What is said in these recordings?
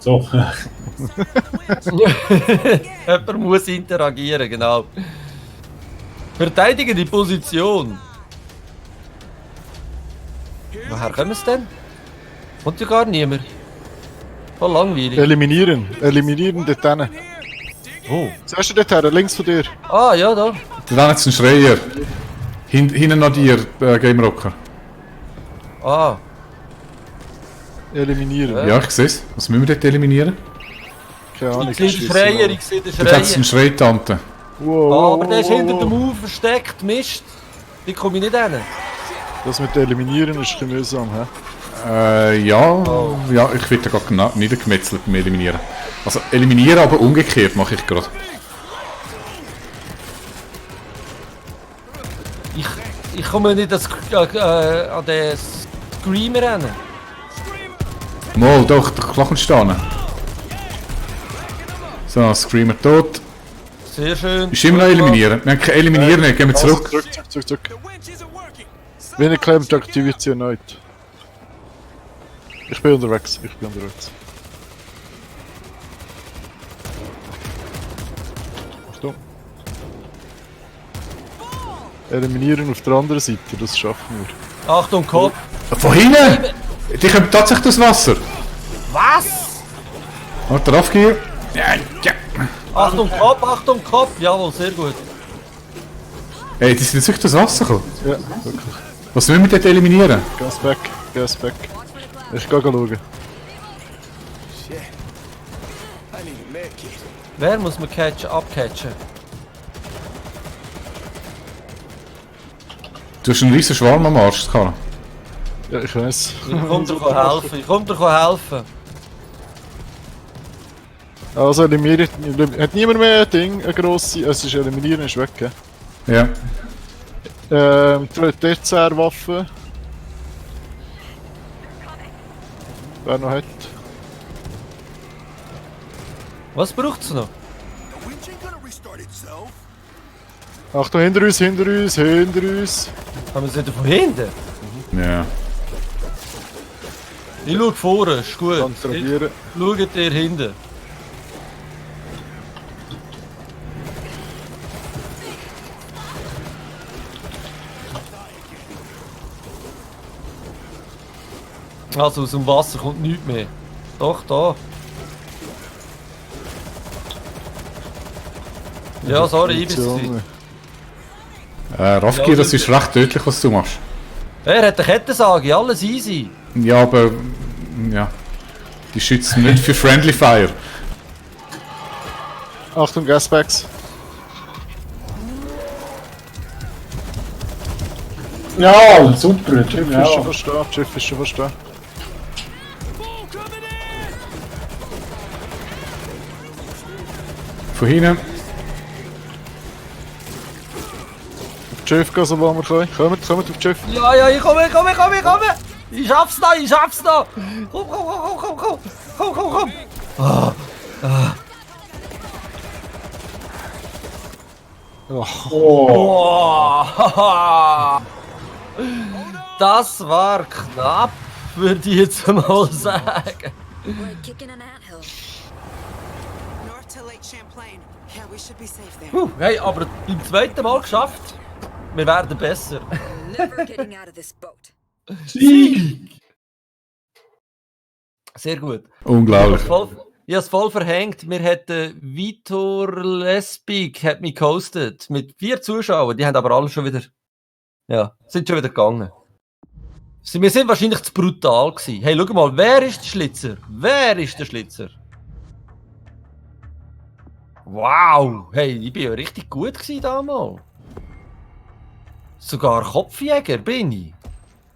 So. Jemand muss interagieren, genau. Verteidigen die Position. Woher kommen sie denn? Kommt ja gar niemand. Voll langweilig. Eliminieren dort hinten. Oh. Siehst du dort her, links von dir? Ah, ja, da. Da ist ein Schreier. Hinten noch dir, Game Rocker. Ah. Eliminieren. Ja, ich sehe es. Was müssen wir dort eliminieren? Keine Ahnung. Ich sehe den Schreier, ich sehe den Dort hat es Schreier. eine Schreitante. Wow, Aber der ist hinter dem Mauer versteckt, Mist. Wie komme ich nicht hin? Das mit Eliminieren ist ein bisschen mühsam, hä? Ja, ich werde gerade niedergemetzelt beim Eliminieren. Also eliminieren, aber umgekehrt mache ich gerade. Ich komme nicht an den Screamer hin. Mal, doch, der Knochen stehen. So, Screamer tot. Sehr schön. Ist immer noch eliminieren. Wir haben kein Eliminieren, gehen wir zurück. Zurück. Wenn ihr klemmt, aktiviert sie erneut. Ich bin unterwegs. Achtung. Eliminieren auf der anderen Seite, das schaffen wir. Achtung, Kopf. Von hinten! Die kommen tatsächlich das Wasser. Was? Hat er aufgegeben? Ja. Achtung, Kopf. Jawohl, sehr gut. Ey, die sind jetzt wirklich das Wasser gekommen. Ja, wirklich. Was müssen wir dort eliminieren? Gas back. Ich geh schauen. Wer muss man abcatchen? Du hast einen riesen Schwarm am Arsch, Karl. Ja, ich weiß. Ich komme dir helfen. Also eliminiert. Hat niemand mehr ein Ding, eine grosse. Es ist eliminieren, ist weg, gell? Ja. Tertiärwaffe. Wer noch hat? Was braucht es noch? Achtung, hinter uns! Haben wir es wieder von hinten? Ja. Ich schau vorne, ist gut. Kontrollieren. Schaut ihr hinten. Also aus dem Wasser kommt nichts mehr. Doch, da. Ja, sorry, ich bin's. Rafki, das ist recht tödlich, was du machst. Er hat eine Kettensage, alles easy. Ja, aber... Ja. Die schützen nicht für Friendly Fire. Achtung, Gaspacks. Ja, super. Schiff Ja. ist schon fast da. Von hinten. Auf das Schiff gehen, so wo wir können. Kommt auf das Schiff. Ja, ich komme. Ich schaff's noch. Komm. Oh. Wow. Das war knapp, würde ich jetzt mal sagen. We're kicking an anthill. North to Lake Champlain. Yeah, we should be safe there. Hey, aber beim zweiten Mal geschafft. Wir werden besser. Never getting out of this boat. Sehr gut. Unglaublich. Ich habe es voll verhängt. Wir hätten Vitor Lespig hat mich gehostet mit 4 Zuschauern. Die haben aber alle schon wieder. Ja, sind schon wieder gegangen. Wir sind wahrscheinlich zu brutal gewesen. Hey, schau mal, wer ist der Schlitzer? Wow! Hey, ich bin ja richtig gut gewesen damals. Sogar Kopfjäger bin ich.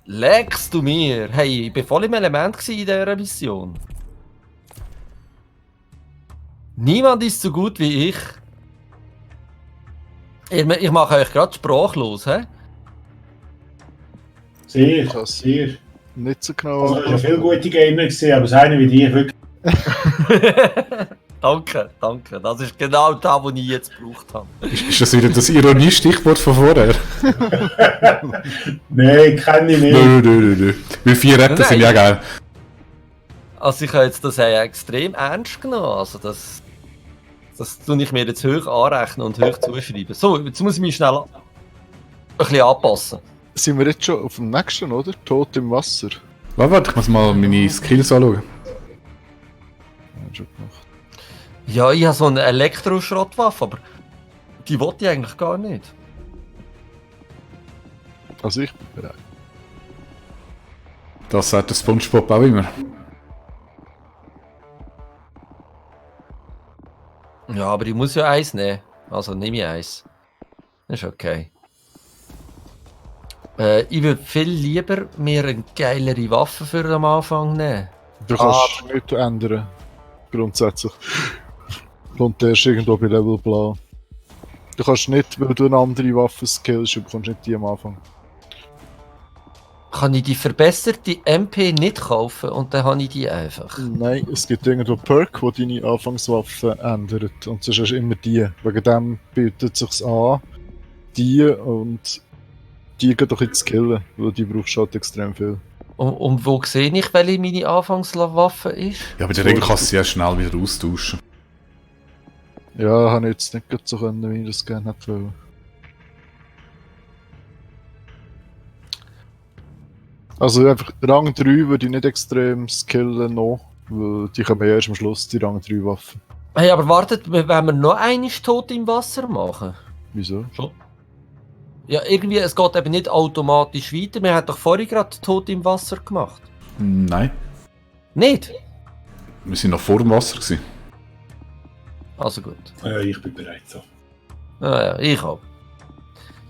Legst du mir? Hey, ich war voll im Element in dieser Mission. Niemand ist so gut wie ich. Ich mache euch gerade sprachlos, hä? Sehr. Nicht so genau. Also, ich habe viele gute Gamer gesehen, aber so einer wie dich wirklich. Danke. Das ist genau das, was ich jetzt gebraucht habe. Ist das wieder das Ironie-Stichwort von vorher? Nein, kenne ich nicht. Nö. Weil 4 Retter sind ja geil. Also ich habe jetzt das extrem ernst genommen. Also das tue ich mir jetzt hoch anrechnen und hoch zuschreiben. So, jetzt muss ich mich schnell ein bisschen anpassen. Sind wir jetzt schon auf dem nächsten, oder? Tod im Wasser. Warte, ich muss mal meine Skills anschauen. Ja, schon gemacht. Ja, ich habe so eine Elektroschrottwaffe, aber die wollte ich eigentlich gar nicht. Also ich bin bereit. Das sagt der Spongebob auch immer. Ja, aber ich muss ja eins nehmen. Also nehme ich eins. Das ist okay. Ich würde viel lieber mir eine geilere Waffe für am Anfang nehmen. Du kannst nichts ändern. Grundsätzlich. Kommt erst irgendwo bei Level Blau. Du kannst nicht, weil du eine andere Waffe skillst, du bekommst nicht die am Anfang. Kann ich die verbesserte MP nicht kaufen und dann habe ich die einfach? Nein, es gibt irgendwo Perk, wo deine Anfangswaffe ändert. Und sonst hast du immer die. Wegen dem bietet es sich an, die und die gehen doch jetzt skillen, weil die brauchst du halt extrem viel. Und wo sehe ich, welche meine Anfangswaffe ist? Ja, aber in der Regel kannst du sie ja schnell wieder austauschen. Ja, habe ich jetzt nicht gerade so können, wie ich das gerne hätte wollen. Also einfach Rang 3 würde ich nicht extrem skillen noch, weil die kommen ja erst am Schluss, die Rang 3 Waffen. Hey, aber wartet, wenn wir noch einmal tot im Wasser machen? Wieso? Schon? Ja, irgendwie, es geht eben nicht automatisch weiter. Wir haben doch vorhin gerade tot im Wasser gemacht. Nein, Nicht? wir sind noch vor dem Wasser gewesen. Also gut. Ja, ich bin bereit. So. Ja, ich auch.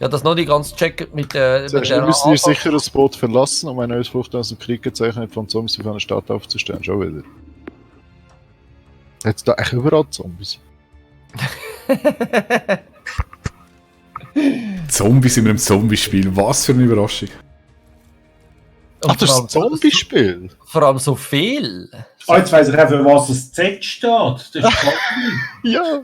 Ja, das noch nicht ganz checken mit der. Zuerst müssen wir sicher das Boot verlassen, um ein neues Flucht aus dem Krieg gezeichnet von Zombies auf einer Stadt aufzustellen. Schon wieder. Jetzt da echt überall Zombies. Zombies in einem Zombie-Spiel, was für eine Überraschung. Ach, das ist ein Zombie-Spiel? Vor allem so viel. Oh, jetzt weiss ich auch, für was das Z steht. Das ist spannend. Ja!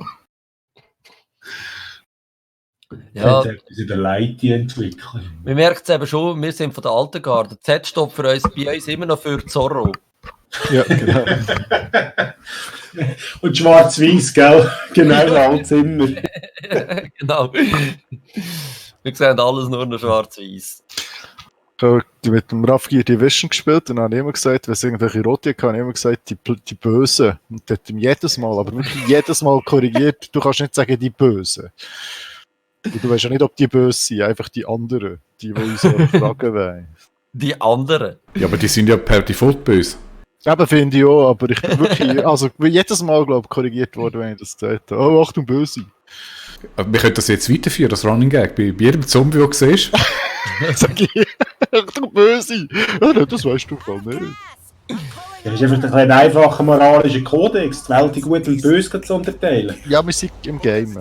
Ja, Jetzt etwas in der Leite entwickeln. man merkt es eben schon, wir sind von der alten Garde. Z steht für uns, bei uns immer noch für Zorro. Ja, genau. Und schwarz-weiß, gell? Genau so alt sind wir. Genau. Wir sehen alles nur noch schwarz-weiß. Ich habe mit dem Rough Gear Division gespielt und dann habe ich immer gesagt, wenn es irgendwelche Rote hatte, habe ich immer gesagt, die Bösen. Und der hat ihm jedes Mal, aber wirklich jedes Mal korrigiert, du kannst nicht sagen, die Bösen. Und du weißt ja nicht, ob die böse sind, einfach die anderen, die uns fragen wollen. Die anderen. Ja, aber die sind ja per Default böse. Eben finde ich auch, aber ich bin wirklich, also ich bin jedes Mal, glaube ich, korrigiert worden, wenn ich das gesagt habe. Oh, Achtung, böse. Aber wir können das jetzt weiterführen, das Running Gag. Bei jedem Zombie, den du siehst. Sag ich, Achtung, böse. Ja, nein, das weißt du gar nicht. Das ist einfach ein einfacher moralischer Kodex, die Welt in gut und böse zu unterteilen. Ja, wir sind im Game.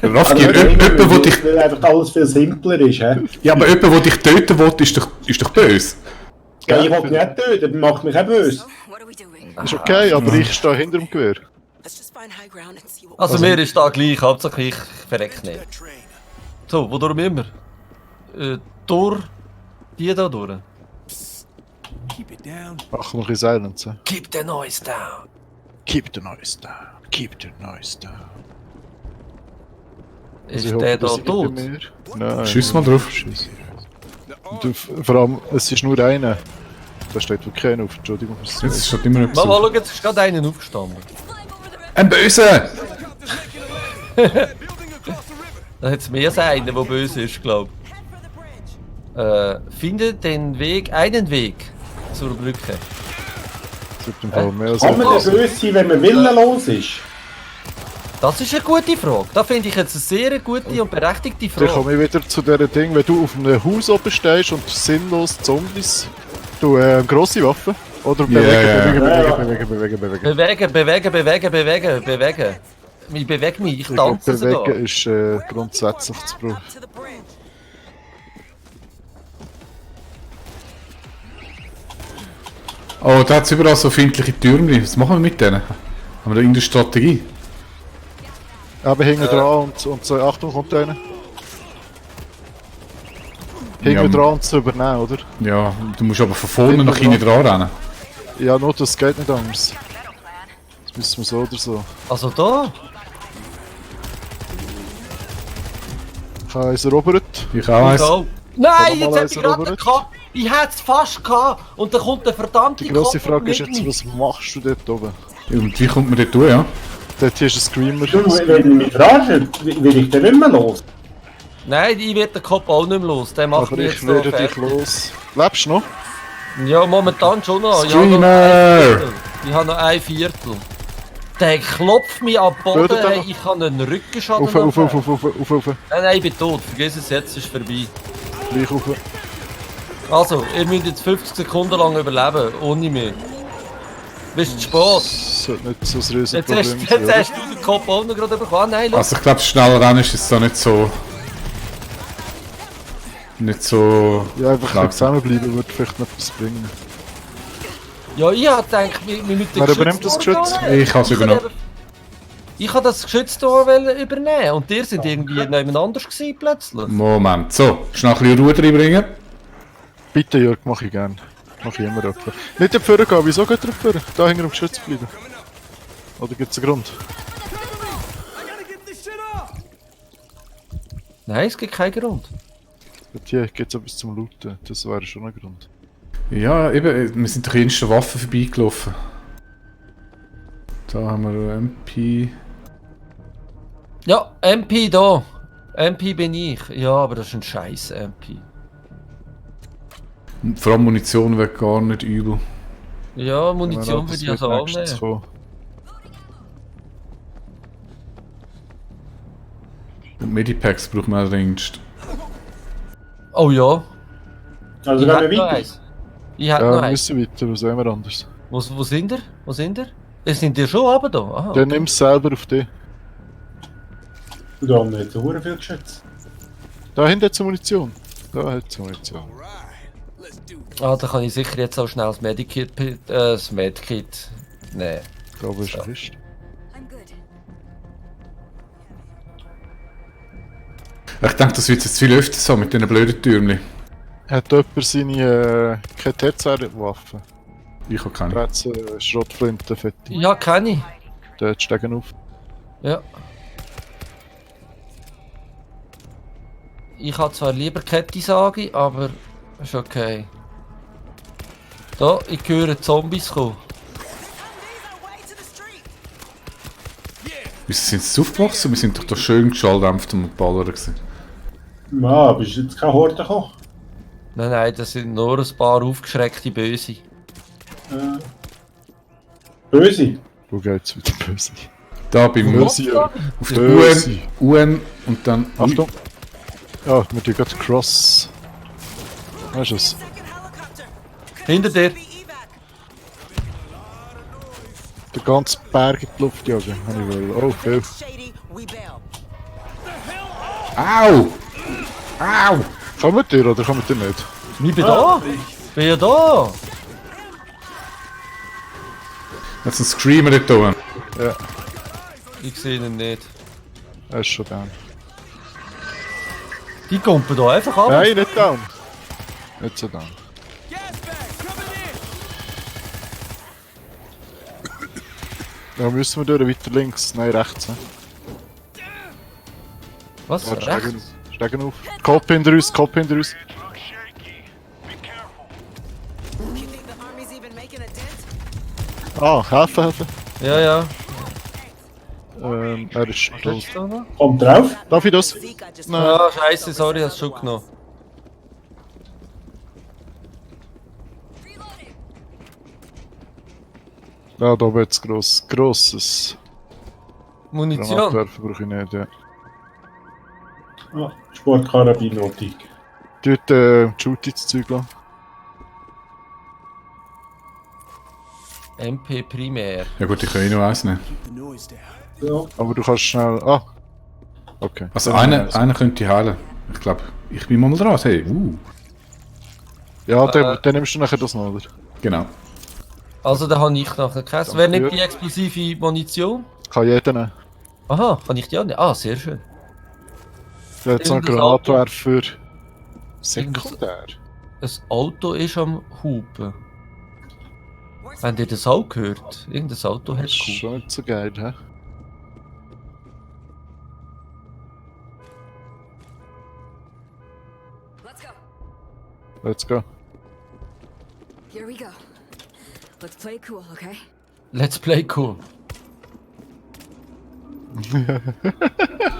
Raffgier, jemand, wo dich... Weil einfach alles viel simpler ist. He? Ja, aber jemand, der dich töten will, ist doch böse. Ja, ich will mich nicht töten, das macht mich auch böse. So, what are we doing? Ist okay, aber ich stehe hinter dem Gewehr. Let's just find high ground and see what Also mir ist da gleich, Hauptsache ich verreck nicht. the train. So, wo durch immer? Durch die da durch. Keep it down. Mach noch ein Silence. Keep the noise down. Keep the noise down. Keep the noise down. Ist Also ich der hoffe, da das sind tot? nicht bei mir. Nein. Schiss mal drauf. Schiss. Und vor allem, es ist nur einer. Da steht wirklich keiner auf. Entschuldigung. Jetzt steht immer etwas Mal auf. schauen, jetzt ist gerade einer aufgestanden. Ein Böse! Da hat es mehr als einen, der böse ist, glaube ich. Finde den Weg, einen Weg zur Brücke. Das wird im Fall mehr als Kann man denn böse sein, wenn man willenlos ist? Das ist eine gute Frage. Da finde ich jetzt eine sehr gute und berechtigte Dann Frage. komme ich wieder zu dieser Ding, wenn du auf einem Haus oben stehst und sinnlos Zombies, du grosse Waffe. Oder bewegen. Bewegen. Ich bewege mich, ich tanze sogar. Bewegen ist grundsätzlich zu brauchen. Up to the bridge. Oh, da hat es überall so findliche Türme. Was machen wir mit denen? Haben wir da irgendeine Strategie? Aber hinten dran und so, Achtung, kommt einer. Hinten Ja, dran zu übernehmen, oder? Ja, du musst aber von vorne nach hinten dran rennen. Ja, nur das geht nicht anders. Das müssen wir so oder so. Also da? Ich habe eins erobert. Ich auch eins. Go. Nein, Kann man jetzt mal hab ich eins gerade erobert? gehabt. Ich hätte es fast gehabt. Und dann kommt der verdammte Die grosse Kopf Frage ist mit jetzt, mir. was machst du dort oben? Und wie kommt man dort durch, ja? Dort hier ist ein Screamer. Du, wenn du mich fragst, will ich den nicht mehr los. Nein, ich werde den Kopf auch nicht mehr los. Der macht Aber mich ich jetzt werde noch dich fertig. los. Lebst du noch? Ja, momentan schon noch. Streamer! Ich habe noch ein Viertel. Der klopft mich am Boden, Würde der hey, noch- ich habe einen Rückenschaden. Auf, auf, nachher. auf. Nein, ich bin tot. Vergiss es, jetzt ist es vorbei. Gleich auf. Also, ihr müsst jetzt 50 Sekunden lang überleben, ohne mich. Bist du spät? Das sollte nicht so ein Jetzt Riesenproblem hast, sein, jetzt oder? hast du den Kopf auch noch gerade bekommen. Nein, los. Also ich glaube, schneller rennen ist jetzt da nicht so... Nicht so... Ja, einfach Langsam. zusammenbleiben würde vielleicht noch etwas bringen. Ja, ich hab gedacht, wir müssen Wer übernimmt das Geschütz? Ich habe es übernommen. Ich habe das Geschütz hier wollen übernehmen und ihr seid irgendwie nebeneinander gewesen plötzlich. Moment, so. Schnell ein bisschen Ruhe reinbringen. Bitte, Jörg, mach ich gern. Mach ich immer etwa. Nicht dafür gehen, wieso geht er dafür? Da hinter dem Geschütz bleiben. Oder gibt es einen Grund? Nein, es gibt keinen Grund. Dort hier gibt es etwas zum Looten. Das wäre schon ein Grund. Ja, eben, wir sind durch die ersten Waffen vorbeigelaufen. Da haben wir MP. Ja, MP da. MP bin ich. Ja, aber das ist ein scheiß MP. Und vor allem Munition wäre gar nicht übel. Ja, Munition Das würde ich wird also auch nächstens nehmen. kommen. Und Medipacks braucht man auch dringendst. Oh ja. Also Ich gehen hätte wir noch weiter. eins. Ich hätte Ja, noch wir eins. müssen weiter, was sehen wir anders? Wo sind ihr? Wo sind ihr? Ihr sind ihr schon runter da? Aha. Dann nimm es selber auf dich. Und da haben wir jetzt so viel Geschütz. Da hinten hat es Munition. Da hat es Munition. Ah, da kann ich sicher jetzt auch schnell das Medkit nehmen. Da oben ist eine Kiste. I'm good. Ich denke, das wird jetzt viel öfter so mit diesen blöden Türmchen. Hat jemand seine KT-Waffe? Ich habe keine. Rätsel, Schrottflinte, fette. Ja, kenne ich. Der hat Stegen auf. Ja. Ich habe zwar lieber Kette, sage ich, aber ist okay. Da, ich höre Zombies kommen. Wieso sind sie aufgewachsen? Wir sind doch da schön geschalldämpft und ballern gewesen. Ja, bist du jetzt kein Horde gekommen? Nein, nein, das sind nur ein paar aufgeschreckte Böse. Böse. Wo geht's wieder böse? Da beim Böse. auf der Böse. UN und dann... Achtung! Ja, wir tun gerade Cross. Weißt du es? Hinter dir. Der ganze Berg in die Luft jagen. Habe ich wollen. Oh, viel. Shady, we bail. Au! Au! Kommen wir dir oder kommen wir dir nicht? Ich bin da. Bin ja da. Jetzt ein Screamer dort oben. Ja, Ich sehe ihn nicht. er ist schon down. Die kommen da einfach ab. Nein, nicht down! Nicht so down. Ja, müssen wir durch, weiter links. Nein, rechts. Ne? Was? Warte, Rechts? Steigen auf. Kopf hinter uns, Kopf hinter uns. You think the army's even making a dent? Ah, helfen. Ja, ja. Er ist tot. Willst du noch? Kommt drauf. Darf ich das? Zeke, I just Nein. Ah, scheiße, sorry, hast du schon genommen. Ja, da wird es grosses Munition. Granatwerfer brauche ich nicht, ja. Ah, Sportkarabin nötig. Dort Shooty das Zeug lassen. MP primär. Ja gut, ich kann eh noch eins nehmen. Ja. Aber du kannst schnell... Ah! Okay. Also Dann einer eins. könnte heilen. Ich glaube, ich bin mal dran. Hey, Ja, dann nimmst du nachher das noch, oder? Genau. Also, da habe ich nachher keins. Wer nimmt die explosive Munition? Kann jeder nehmen. Aha, kann ich die auch nicht? Ah, sehr schön. Der hat so einen Irgendein Auto. Granatwerfer. Sekundär. Ein Auto ist am Hupen. Habt ihr das auch gehört? Irgendein Auto hat Das ist schon nicht so geil, hä? Let's go. Let's go. Here we go. Let's play cool, okay? Let's play cool.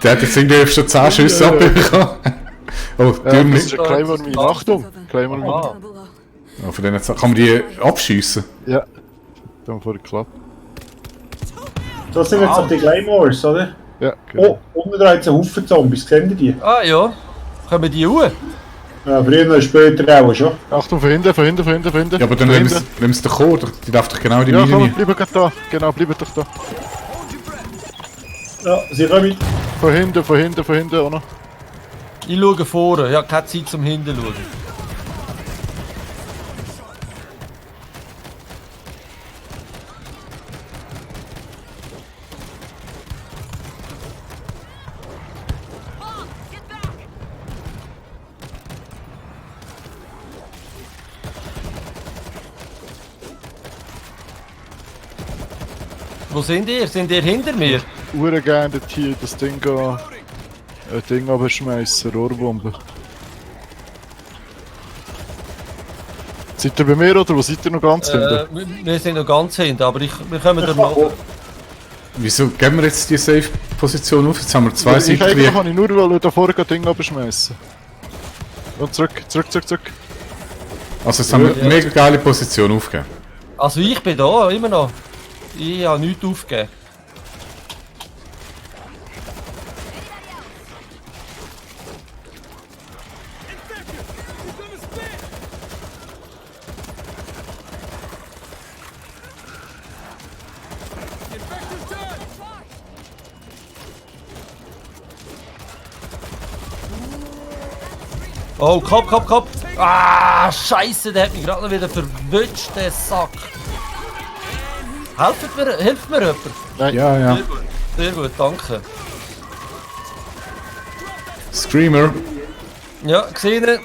Der hat jetzt irgendwie schon 10 Schüsse abbekommen. Oh, Das Türmli. ist ein Claymore Mine. Achtung! Claymore Mine. Ah. Down below. Oh, von denen kann man die abschiessen. Ja. Da haben wir vorher geklappt. Da sind jetzt auf die Claymores, oder? Ja, genau. Oh, unten dran jetzt ein Haufen Zombies, kennen die? Ah ja. Kommen die hoch? Ja, früher oder später auch schon. Achtung, von hinten. Ja, aber dann nehmen sie den Code. Die darf doch genau in die Ja, Mine komm, rein. bleiben gerade da. Genau, bleiben doch da. Ja, sie kommen. Von hinten auch noch. Ich schaue vorne. Ich habe keine Zeit zum Hinten schauen. Wo sind ihr? Sind ihr hinter mir? Uhren gerne dort hier das Ding gehen. Ein Ding abschmeißen, Rohrbombe. Seid ihr bei mir oder wo seid ihr noch ganz hinten? Wir sind noch ganz hinten, aber wir kommen da noch. Wieso geben wir jetzt die Safe-Position auf? Jetzt haben wir zwei Ich eigentlich Seiten. kann ich nur wollen, da vorne ein Ding abschmeißen. Und zurück. Also jetzt haben wir eine mega geile Position aufgegeben. Also ich bin da, immer noch. Ich habe nichts aufgegeben. Oh, Kopf! Ah, Scheiße, der hat mich gerade noch wieder verwünscht, der Sack. Hilft mir jemand? Ja. Sehr gut, danke. Screamer. Ja, gesehen.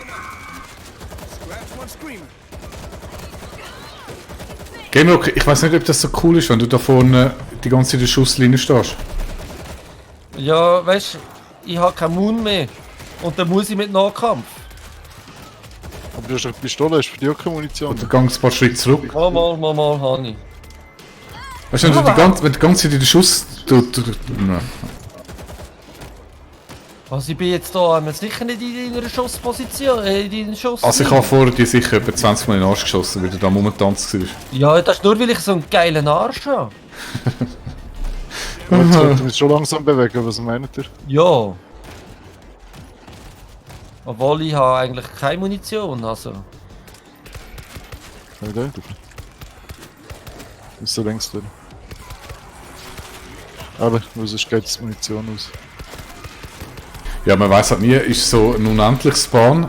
Gamerock, ich weiß nicht, ob das so cool ist, wenn du da vorne die ganze Zeit in der Schusslinie stehst. Ja, weißt du, ich habe keinen Mund mehr. Und dann muss ich mit Nahkampf. Aber du hast doch eine Pistole, hast du für die auch keine Munition? Oder gehst ein paar Schritte zurück. Mal, Hani. Weißt du, wenn du die ganze Zeit in der Schuss... Nein. Also ich bin jetzt da sicher nicht in deiner Schussposition, in deiner Schuss. Also ich habe vorher die sicher etwa 20 Mal in den Arsch geschossen, weil du da rumgetanzt warst. Ja, das ist nur, weil ich so einen geilen Arsch habe. Jetzt könnten wir uns schon langsam bewegen, was meint ihr? Ja. Obwohl ich habe eigentlich keine Munition, also. Nein, da. Ist so längst drin. Aber, sonst geht die Munition aus. Ja, man weiß halt nie, ist so ein unendliches Spawn.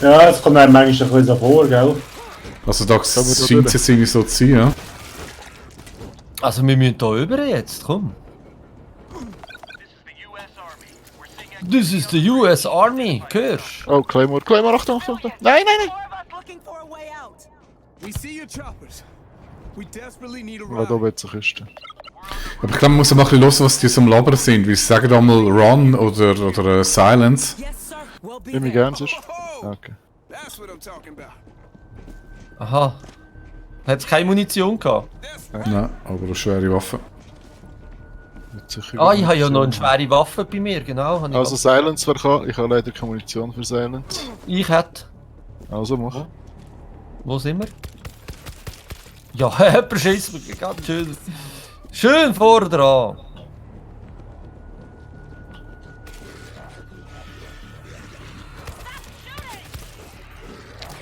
Ja, das kommt einem manchmal ein bisschen so vor, gell? Also da wir scheint da es jetzt irgendwie so zu sein, ja. Also wir müssen da über jetzt, komm. This is the US Army, hörst du? Oh, Claymore, Achtung! Nein! Looking for a way out. We see your choppers. We desperately need a Ja, da ride. wird sich Kiste. Aber ich glaube, man muss mal ein bisschen hören, was die so am Labern sind, weil sie sagen einmal Run oder Silence. Yes, sir. We'll be Nimm mich there. gern, sonst. Oh, Okay. that's what I'm talking about. Aha. Hat es keine Munition gehabt? Nein, aber eine schwere Waffe. Wird sicher Ah, gut ich habe ja noch eine Munition. schwere Waffe bei mir, genau. Habe ich Also Silence wäre kann. Ich habe leider keine Munition für Silence. ich hätte. Also mach. Wo sind wir? Ja, jemand schießt mich ganz schön. Schön vorne dran.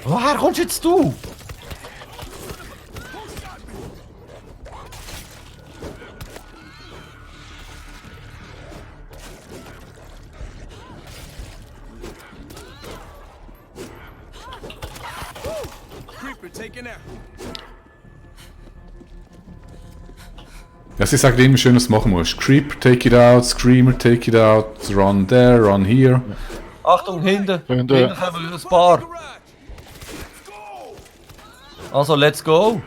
Woher kommst jetzt du? Creeper taken out. Ja, sie sagen immer schön, was du machen musst. Creep, take it out, Screamer, take it out, run there, run here. Achtung, hinten. Hinten. Hinten kommen ein paar. Garage. Also, let's go.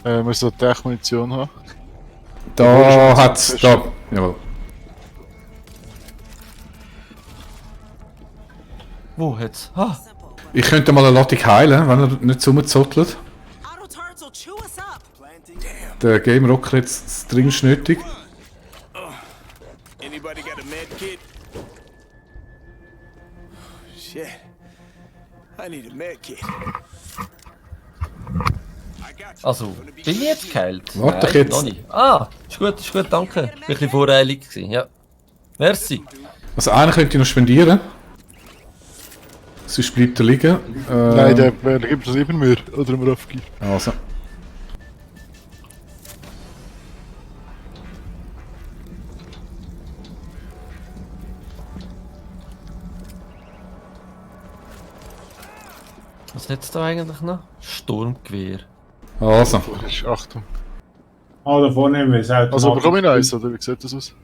Wir sollten echt Munition haben. Da hat's. Da. Jawohl. Wo jetzt? Ah, Ich könnte mal eine Ladung heilen, wenn er nicht rumzottelt. Auto turrets will chew us up. Der Game Rocker jetzt dringend nötig. Anybody got a med kit? Shit. I need a med kit. I got you. also, bin ich jetzt geheilt? Warte Nein, jetzt. noch nicht. Ah, ist gut, danke. Bin ein bisschen voreilig gewesen, ja. Merci. Also einen könnte ich noch spendieren. Sonst bleibt er liegen. Nein, der gibt es lieber mir. Oder im Rafki. Also. Was hat's da eigentlich noch? Sturmgewehr. Also. Achtung. Ah, da vorne haben wir es auch. Also bekomme ich noch eins, oder wie sieht das aus?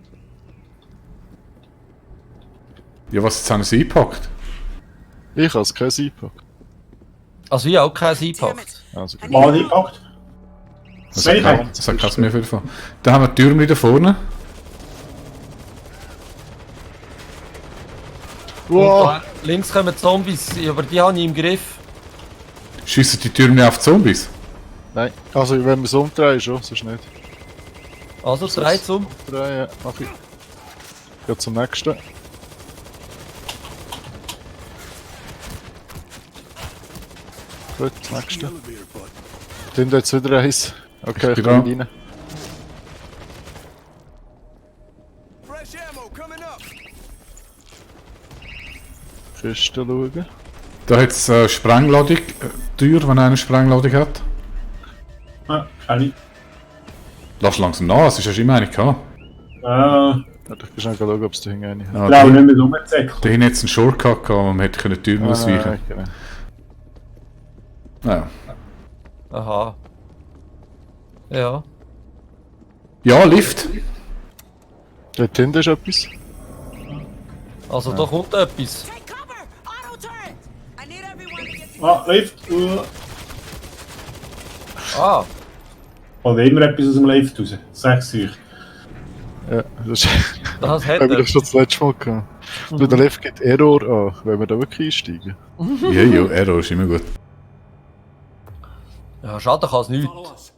Ja, was jetzt haben sie eingepackt? Ich habe es kein eingepackt. Also, ich auch kein eingepackt. Also gut. Mal eingepackt. Das hat Zwei. kein mehr davon. Dann haben wir die Türme da vorne. Wow! Links kommen Zombies, aber die habe ich im Griff. Schiessen die Türme auf Zombies? Nein. Also wenn wir es umdrehen schon, sonst nicht. Also, 3 zum. Drehen, ja, mach ich. Geht zum nächsten. Gut, nächste. Elevator button. Dann jetzt wieder eins. Okay, ich Genau. komme rein. Fresh ammo coming up. Kiste schauen. Da hat es Sprengladung. Tür, wenn einer eine Sprengladung hat. Ah, keine. Lass langsam nach, es ist ja schon immer eine gehabt. Ah, Warte, ich kann schnell schauen, ob es da hinten eine hat. Ja, ich glaube da nicht mehr rumzäckeln. hinten jetzt einen Shortcut gehabt, wo man hätte können die Türme ausweichen. Nein, genau. Ja. Aha. Ja. Ja, Lift. Dort hinten ist etwas. Also, da kommt etwas. Take cover! Auto turret! I need everyone to get Ah, Lift. Ah, Kommt immer etwas aus dem Lift raus. Sag's euch. Ja, das das hat haben wir das er. schon das letzte Mal gehabt. Bei der Lift gibt Error an, wenn wir da wirklich einsteigen. Ja, ja, Error ist immer gut. Ja, schade, kann es nicht. Follow us.